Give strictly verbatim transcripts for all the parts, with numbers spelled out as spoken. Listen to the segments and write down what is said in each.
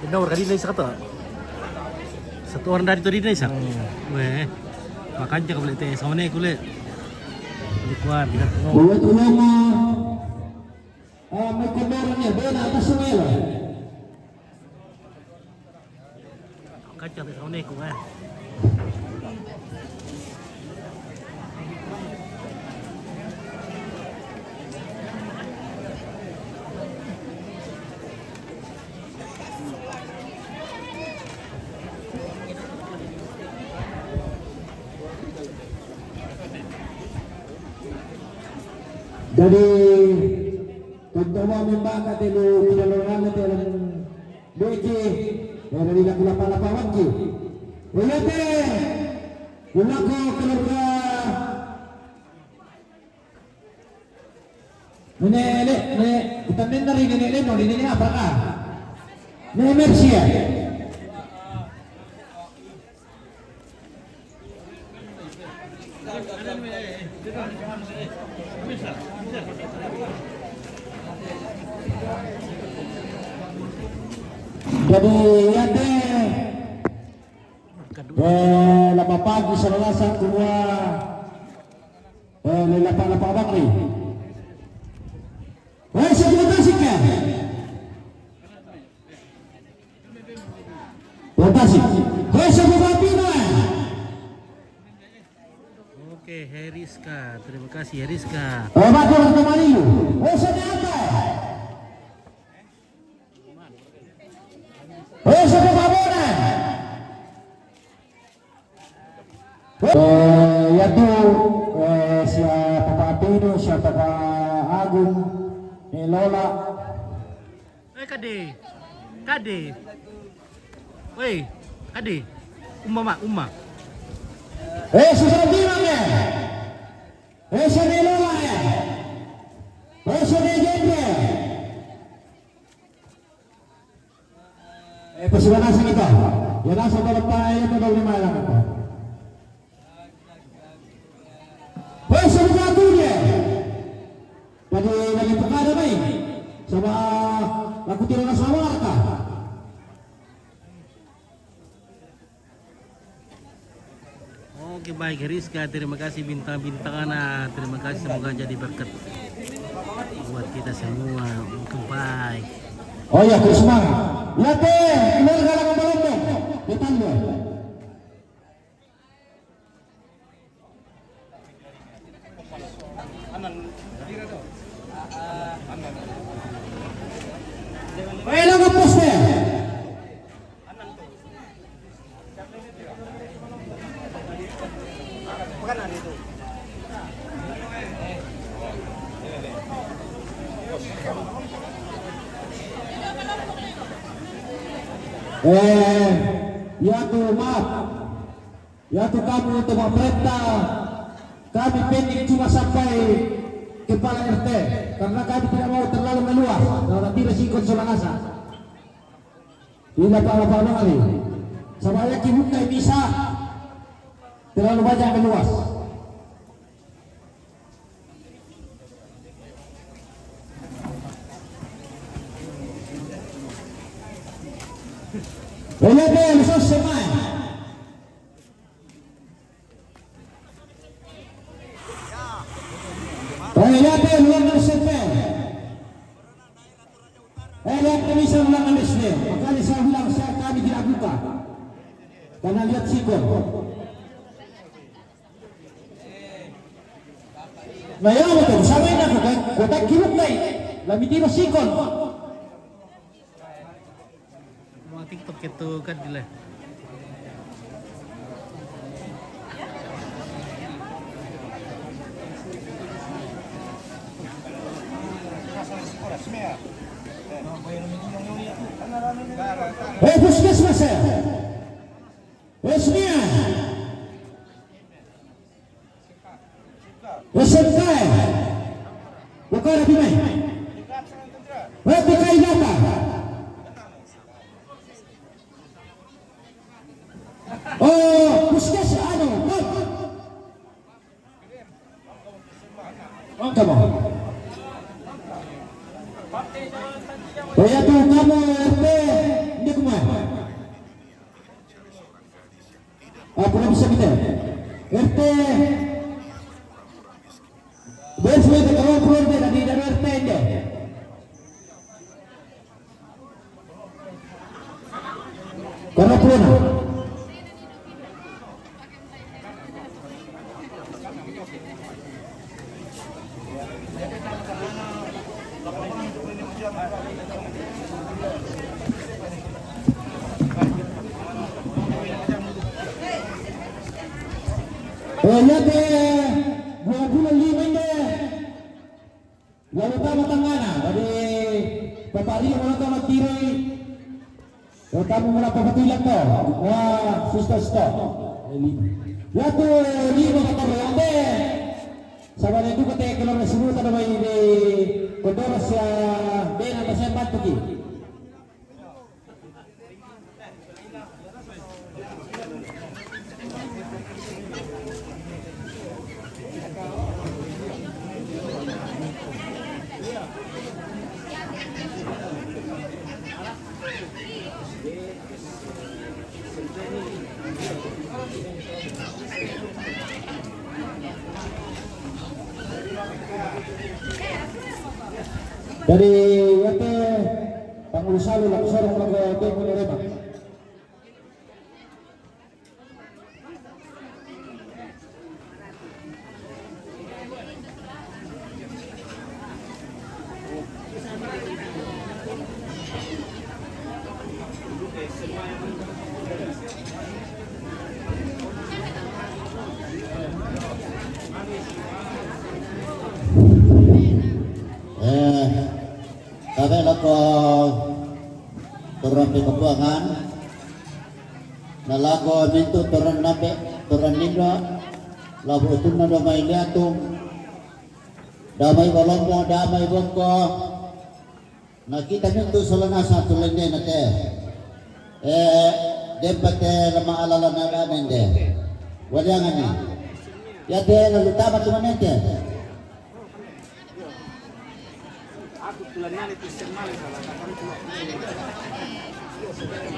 Daur kadi na isa ka to. Satu orang dari tadi na isa. Weh. Makanya ka balik te sama ne kule. Di kuan, di kuan. Buat ulama. Ah, may kondor niya. Bena, atas mo yun. Makanya ka balik sama ne kule. Jadi, contoh mau membangka telu, tidak lorang telu, duiki, ya, dari laku lapa-lapa waki. Uyate, gulaku keluarga. Nene, ne, ne, kita menari nene, ne, no, nene, apa kah? Ne, Mercy, ya? Jadi, ya, deh. Eh, lapa pagi, saudara, semua. Eh, lapa, lapa bakri. Eh, sebuah tasik, ya? Buah tasik. Eh, sebuah pina. Oke, Heriska. Terima kasih, Heriska. Eh, bakal kembali. Eh, sebuah apa? Eh, sebuah babona. Eh, ya tu, eh, sia Papa Pino, sia Papa Agung, ni Lola. Eh, kade. Kade. Weh, kade. Umma, ma, umma. Eh, susah bilang ya. Eh, sia ni Lola ya. Eh, sia ni Jendre. Eh, pasukan nasa kita. Ya, nasa dapat pa, ya, dapat lima lang ito. Hoy, sa mga tuloy. Pwede lagi pa kada may. Sa mga nakutira na sa mga ka. Oke, baik, Rizka, terima kasih bintang-bintang anak. Terima kasih, semoga jadi berkat buat kita semua. Oke, baik. Oh ya, Krisma. Lihat deh, ini galang balon deh. Depan deh. Oy, lang ang poste. Eh, ya tu, maaf. Ya tu kamu, untuk pemerintah, kami pending cuma sampai kepala R T, karena kami tidak mau terlalu meluas. Kalau nanti resiko soal nasa. Ila pa, pa, pa, hari. Sama ya, kibuka bisa terlalu banyak meluas. Wala pa, lusos sa may. Wala pa, luwag ng sepe. Eh, lahat kami sa mga alis niya. Makali sa hulang sa kami di abuka. Karena lihat sikon. Na yawa to, sabay na ko, kay, ko tag kirot na eh. Lamiti mo sikon. Mga TikTok ito, kadila. Eh, puskesmas, eh. Resmian. Resentae. Bukan lebih mai. Berarti kai data. Oh, puskes, anu, kop. Ang kamo. Kaya tu kamu R T, hindi ko man. Koro puna. Oya te dua puluh lima inde. Lalu tama tangana, dari papari mo na tama tiri. Tamu mula papatila to. Wah, susta susta. Yatu lima kata rande. Sabana duka te kalau resimu tana mai di Kondoro sia bena ta sempat tuki. Dari yate pangulu salu laku sorong laku te mulu rema. Eh, tabe lako turun di kebuangan. Na lako mintu turun nabe, turun nindo, labu utunna do mai liatung, damai balombo, damai bongko. Na kita mintu solangasa tu lende na te. Eh, dempa te lama alala na da nende. Waliangani. Ya te lalu tama tu manete.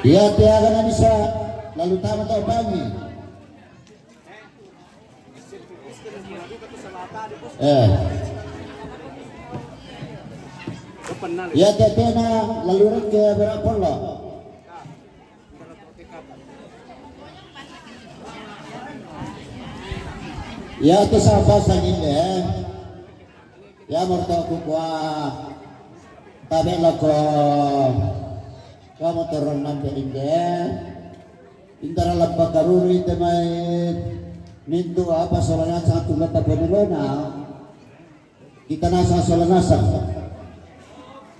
Iya te aga na bisa lalu tama tau pangi. Eh. Iya te tena lalu reke berapa lo. Iya te sapa sangin de. Ya morto ku kua tabe lako kamu turun nanti inde. Intara lampa karuru ite mai mintu apa solanasa tu lata ponelona. Kita nasa solanasa.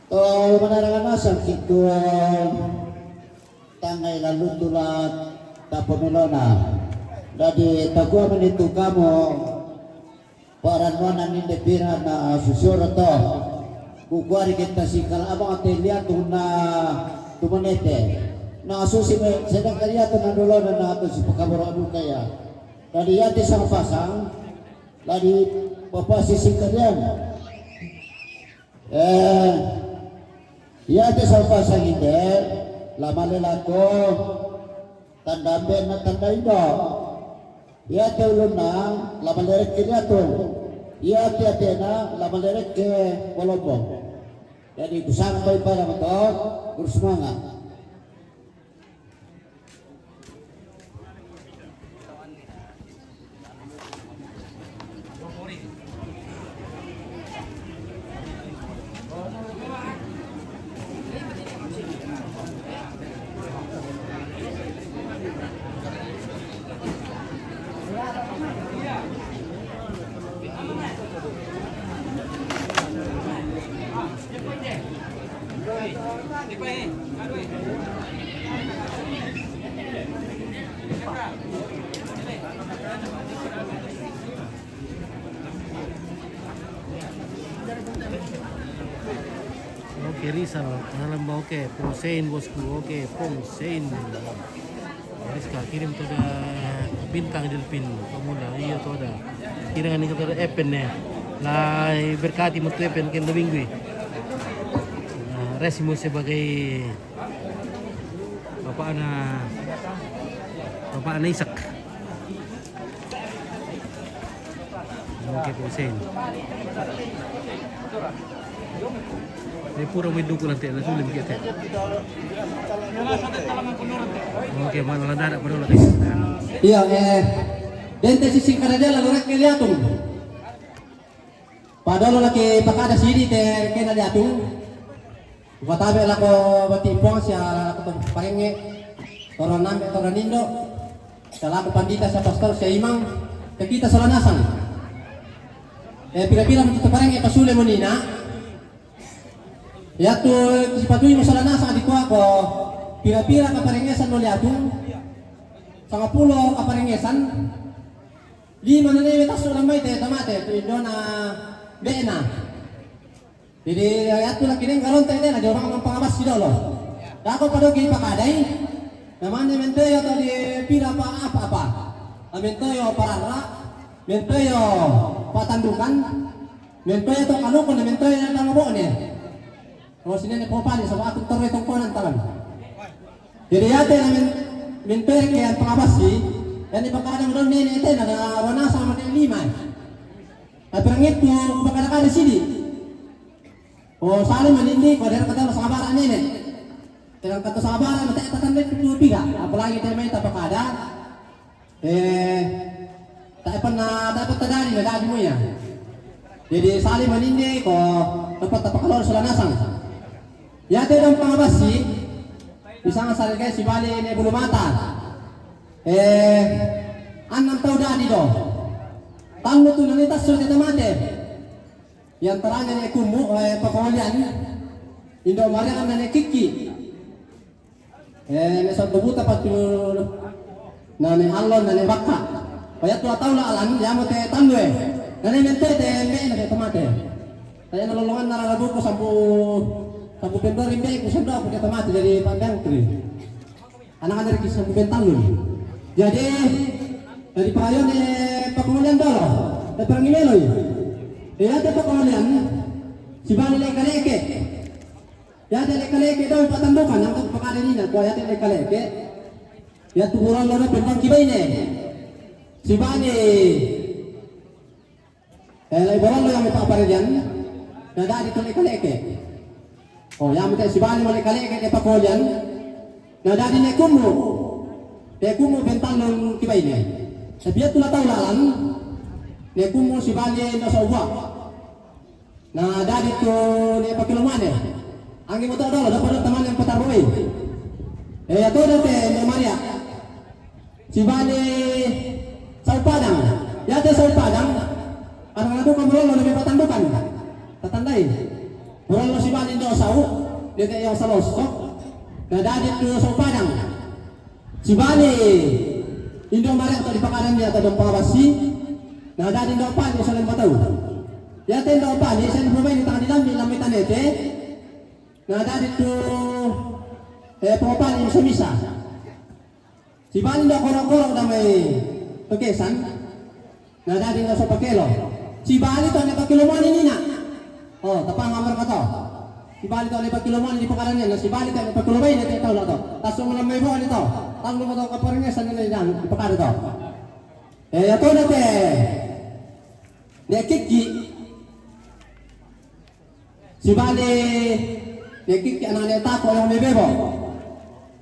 To manaranga nasa kitu tangai lalu tulat taponelona. Dadi takua menitu kamu. Paranwana ninde pira na susura to. Kukuari kita si kala abang te liatu na tumanete. Na susi me sedang kaliatu na dolo na na tu si pakaboro duka ya. Dadi yati sang pasang, dadi papasi si kalian. Eh, yati sang pasang inde, lama lelako, tanda ambe na tanda indo. Iya te ulunna lama lerekke liatu. Iya te atena lama lerekke bolombo. Jadi busana pai pada motor, terus semangat. Oke, Rizal, dalam ba oke, pung sein bosku, oke, pung sein. Rizka kirim toda bintang delfin pemula, iyo toda. Kirim ni toda epen ne. La berkati mutu epen ken domingo. Nah, Resimu sebagai bapak anak, bapak anak Isak. Oke, pung sein. Eh, pura mo iduku' lang te, na sulim kite. Oke, mana lang dada' pa dolo te. Iya, eh, dente sisi kada dia lalu rek ke liatung. Padolo lagi pakada sidi te kena liatung. Katabe lako bati puang sia lako to parenge. Toro nambe toro nindo. Sia lako pandita sia pastor sia imang. Sia kita sola nasang. Eh, pira-pira mo tu parenge pasule mo nina. Yatu sipatui masalah nasa di kuako. Pira-pira kaparengesan no liatung? Sangapulo kaparengesan. Lima na newe tasu lambai te tamate tu indona bena. Jadi yatu lagi neng karonte te na jorang mampangabas si dolo. Dako padoki pakadai. Namanya mentoyo to di pira pa apa-apa. Mentoyo parara, mentoyo patandukan. Mentoyo to kalukun, mentoyo na tama bo'ne. Kalau sini ne popani sama aku terus tongkonan talan. Jadi yate na men mentoyo ke yang pangabasi, yang di pakadang don nene te na wana sama de lima. Tapi orang itu pakada-kada sidi. Oh, saling manindi, kau dari kata sabar nene. Dengan kata sabar, mata kata itu tiga. Apalagi tema itu pakada. Eh, tae pernah, tae pernah tadadi na dadi mo ya. Jadi sali maninde ko tempat tapakalor sula nasang. Ya te dong pangabasi, bisa nga sali kai si bali ne bulu mata. Eh, anam tau dadi do. Tangu tu nani tasu te tamate. Yang terangnya ne kumu, eh, pakolian. Indo marian ne kiki. Eh, ne soddo buta patu nane allon nane bakka. Paya tua tau la alan yamo te tandue. Nane mente te me na te tomate. Taya na lolongan na rabu ko sampu sampu pendori me ku sendo aku te tomate jadi pandang tri. Anak-anak ki sampu pentalun. Jadi dari payon ne pakulian dolo. Te perang meloi. Eh, ada pakulian. Si bali le kaleke. Yate lekaleke dau patandukan, nang tu pakade nina, ko yate lekaleke. Yatu buron lo na pendang kibaine. Si bali. Eh, lai buron lo yang paparejan. Na dadi tu lekaleke. Oh, yang mete si bali mo lekaleke de pakolian. Na dadi ne kumu. De kumu bentalon kibaine. Tapi yatu la tau lalan. Ne kumu si bali no sa uwa. Na dadi tu ne pakilomane. Anggi mo to dolo, dapat teman yang petaroi. Eh, ya to te ne Maria. Si bali sau padang. Ya te sau padang. Arang adu ko buron lo ne patandukan. Tatandai. Buron lo si bali do sau. Dia te yang salosok. Na dadi tu sau padang. Si bali, indo mare atau di pakadan dia atau dompa basi. Na dadi indo pali saling batau. Ya te indo pali saling bermain di tangan di lambi lambi tanete. Na dadi tu eh pengopali misa-misa. Si bali indo koro-koro damai pekesan. Na dadi nga so pakelo. Si bali to ne pakilo mani nina. Oh, tapang amar kato. Si bali to ne pakilo mani di pakaran na si bali to ne pakilo bai ne te tau to. Tasu malam mai bo ne to. Tang lu to kaparingesan ne dan di pakar to. Eh, ya to ne te. Ne kiki. Si bali ne kiki anak ne tako yang me bebo.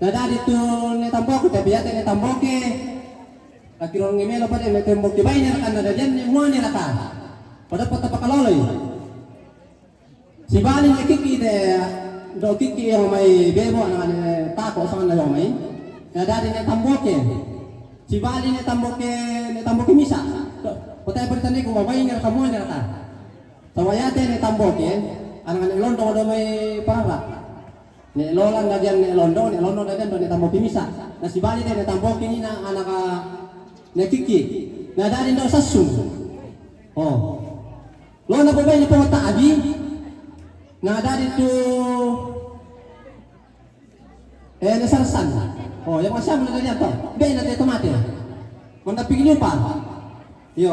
Na dadi tu ne tamboke, tapi ya te ne tamboke. Lakiro ngi melo pade me temboke bai ne raka na dadian ne mua ne raka. Pada pata pakaloloi. Si bali ne kiki de do kiki yang mai bebo anak ne tako sana yang mai. Na dadi ne tamboke. Si bali ne tamboke ne tamboke misa. Kota pertaniku bai ne raka mua ne raka. Sawayate ne tamboke, anak ne londo do mai parara. Ne lolan dadian ne londo, ne londo dadian do ne tamboke misa. Na si bali ne tamboke nina anak ne kiki. Na dadi do sasung. Oh. Lo na bobai ne pota abi. Na dadi tu Eh, ne sarsan. Oh, yang masih mana tadi apa? Be na te tomate. Manda pigi lupa. Yo.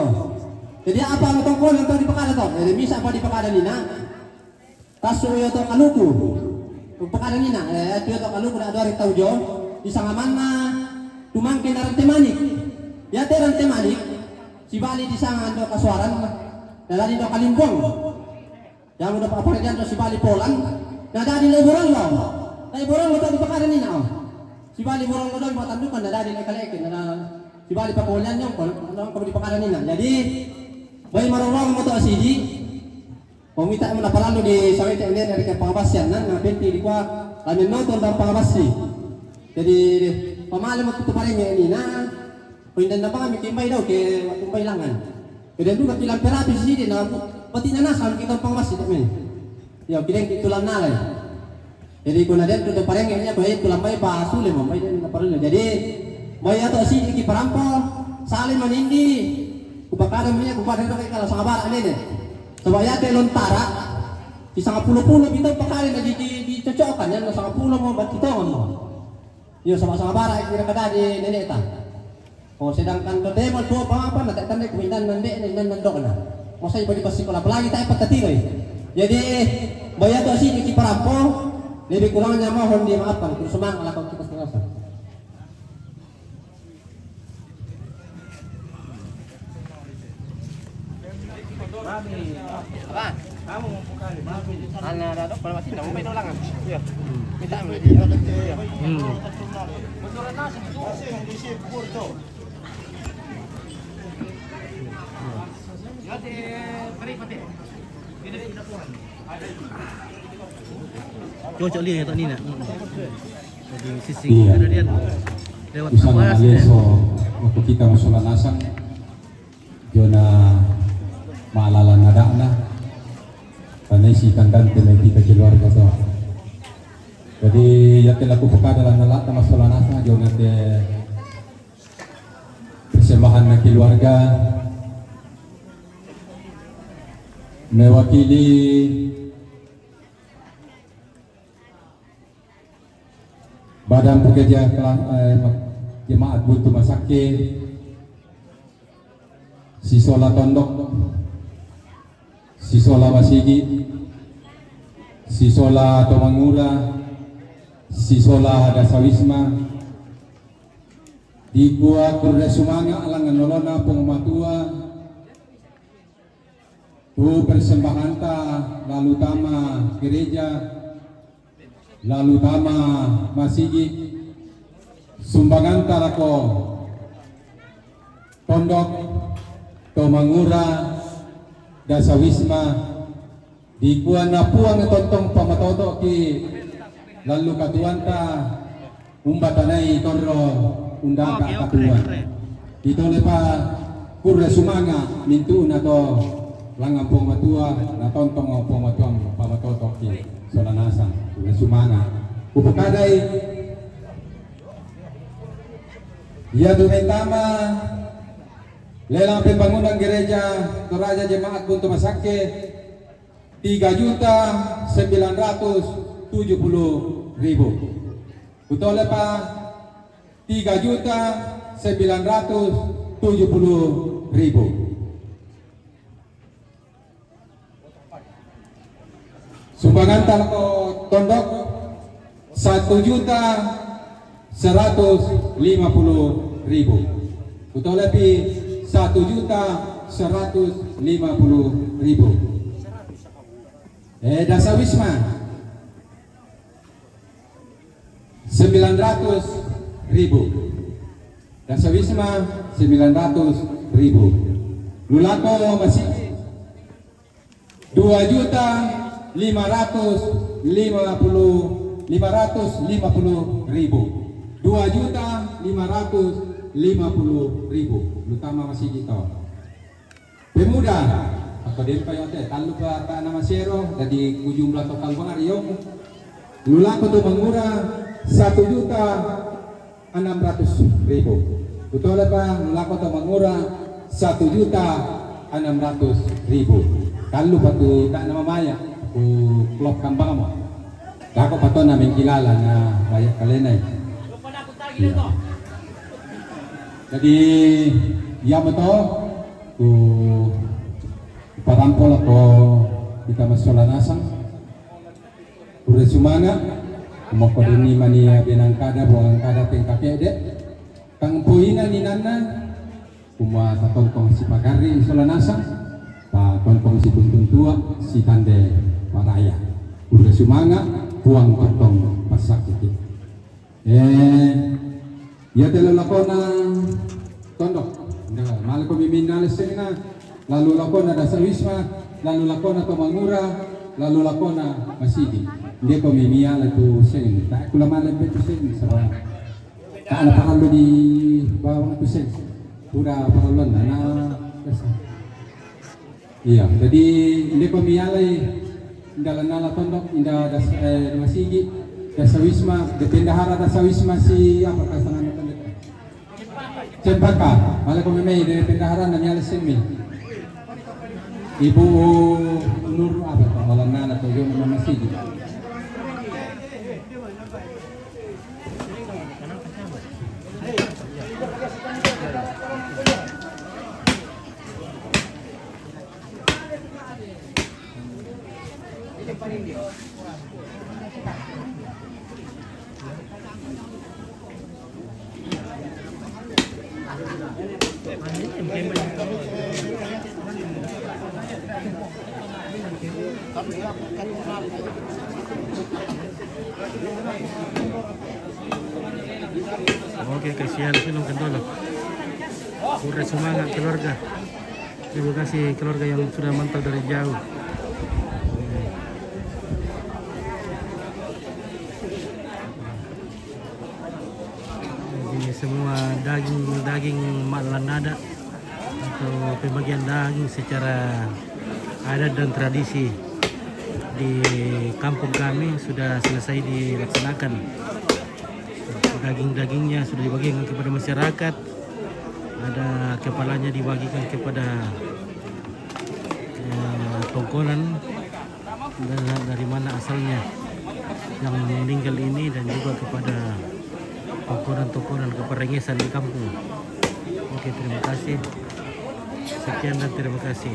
Jadi apa ang tongkol yang tadi pakada to? Eh, misa apa di pakada nina? Tasu yo to kaluku. Pakada nina. Eh, tu yo to kaluku na dua hari tau jo. Di sangamanna tumangke na rante manik. Ya te rante manik. Si bali di sangan do kasuaran. Na dadi do kalimbuang. Yang udah apa dia tu si bali polan. Nah, jadi le borong lo. Tapi borong lo tadi pakada ni nak. Si bali borong lo dan buat tandukan, nah, jadi le kaleke, nah, si bali pakolan yang kalau kamu di pakada ni nak. Jadi, bayi marorong moto asidi. Pemita mana paralu di sawete enden dari ke pangabasian nan, nah, penti di kuah, kami nonton dan pangabasi. Jadi, pamale mo tu parenge ni, nah, pindan na kami kimbai daw ke waktu bai langan. Kemudian juga kilang terapi sidi na, pati na nasa kita pangabasi tak men. Ya, kilang tulang nalai. Jadi, kuna den tu parenge nya, bayi tulang bayi pa sule mo, bayi den na parlu. Jadi, bayi atau sidi ki parampo, saling manindi, kupakada mo nya, kupakada mo kala sabar anene. Sebab ya te lontara, di sangat pulo-pulo kita pakada na di, di, dicocokan, ya, sangat pulo mo, bat kita mo. Iyo, sama-sama bara kira kada di nenek ta. Oh, sedangkan to demo to apa apa na tak tanda kumindan nande, nande nandok na. Masa ibu di sekolah, apalagi tak apa tadi, guys. Jadi, bayar tu sih cuci parampo, lebih kurangnya mohon dimaafkan. Terus semangat lah kalau kita semangat. Ana ada dok, kalau masih nang, mau main ulang, ah. Iya. Minta ambil. Hmm. Cocok lihat yang tak ni nak. Hmm. Jadi sisi. Iya. Ada dia. Lewat. Bisa awas, mengalir ya. So, waktu kita masalah nasang, jona malala nadana, tanai si tandante mai kita keluarga to. Jadi, ya te laku pekada la nalata masalah nasang, jona te persembahan na keluarga, mewakili Badan Pekerja Kela-, eh, Jemaat Buntu Masake, sisola tondok, sisola masigi, sisola tomangura, sisola dasawisma, dikua kurde sumanga alangan nolona pong matua, tu persembahanta lalu tama gereja, lalu tama masigi, sumbanganta lako tondok, tomangura, dasawisma, dikua na Puang tontong pamatoto ki lalu katuanta, umbatanai torro undaka. Oke, oke, katuan. Keren. Ditole pa kurre sumanga mintu na to langan pong matua, na tontong pong matua pamatoto ki sola nasang, kurre sumanga. Kupukadai, ya tu main tama, lelang pembangunan gereja Toraja Jemaat Buntu Masake, tiga juta sembilan ratus tujuh puluh ribu. Kutole pa, tiga juta sembilan ratus tujuh puluh ribu. Sumbangan talako tondok, satu juta seratus lima puluh ribu. Kutole pi, satu juta seratus lima puluh ribu. Eh, dasawisma, sembilan ratus ribu. Dasawisma, sembilan ratus ribu. Lulako masigi, dua juta lima ratus lima puluh, lima ratus lima puluh ribu. Dua juta lima ratus lima puluh ribu. Lutama masigi to. Pemuda, ako den pa yote, tallu pa ta nama sero, dadi ku jumlah total bangar iyo. Lulako tomangura, satu juta enam ratus ribu. Kutole pa, lulako tomangura, satu juta enam ratus ribu. Tallu pa tu ta nama maya, ku klop kambang mo. Dako pa to na mengkilala na maya kalenai. Iya. Jadi, iya mo to, ku parampo lako kita masola nasang. Kurre sumanga, moko deni mani benang kada, buangan kada, tengkakede. Kang poina ninanna, kuma tatontong si pagarri sola nasang, tatontong si tuntuntua, si tande Paraya. Udah sumanga, puang totong pasakiti. Eh, ya telo lakona tondok. Nda, male ko miminale sengna, lalu lakona dasa wisma, lalu lakona to mangura, lalu lakona masigi. Nde ko mimiala tu seng. Tak kula male betu seng, sabab tak ada parallu di bawang tu seng. Udah parallu na, na, dasa. Iya, jadi nde ko mialai inda lanala tondok, inda das, eh, masigi, dasa wisma, de bendahara dasa wisma si apa kasanana tondok? Cempaka, male ko memei de bendahara na mialai semmi. Ibu Nur apa to, lanala to yo masigi. Oke, kasihan sih nung kendala. Udah semangat keluarga. Terima kasih keluarga yang sudah mantau dari jauh. Ini semua daging-daging mak lanada atau pembagian daging secara adat dan tradisi di kampung kami sudah selesai dilaksanakan. Daging-dagingnya sudah dibagikan kepada masyarakat. Ada kepalanya dibagikan kepada, eh, tongkonan dan dari mana asalnya yang meninggal ini, dan juga kepada tongkonan-tongkonan keperengesan di kampung. Oke, terima kasih. Sekian dan terima kasih.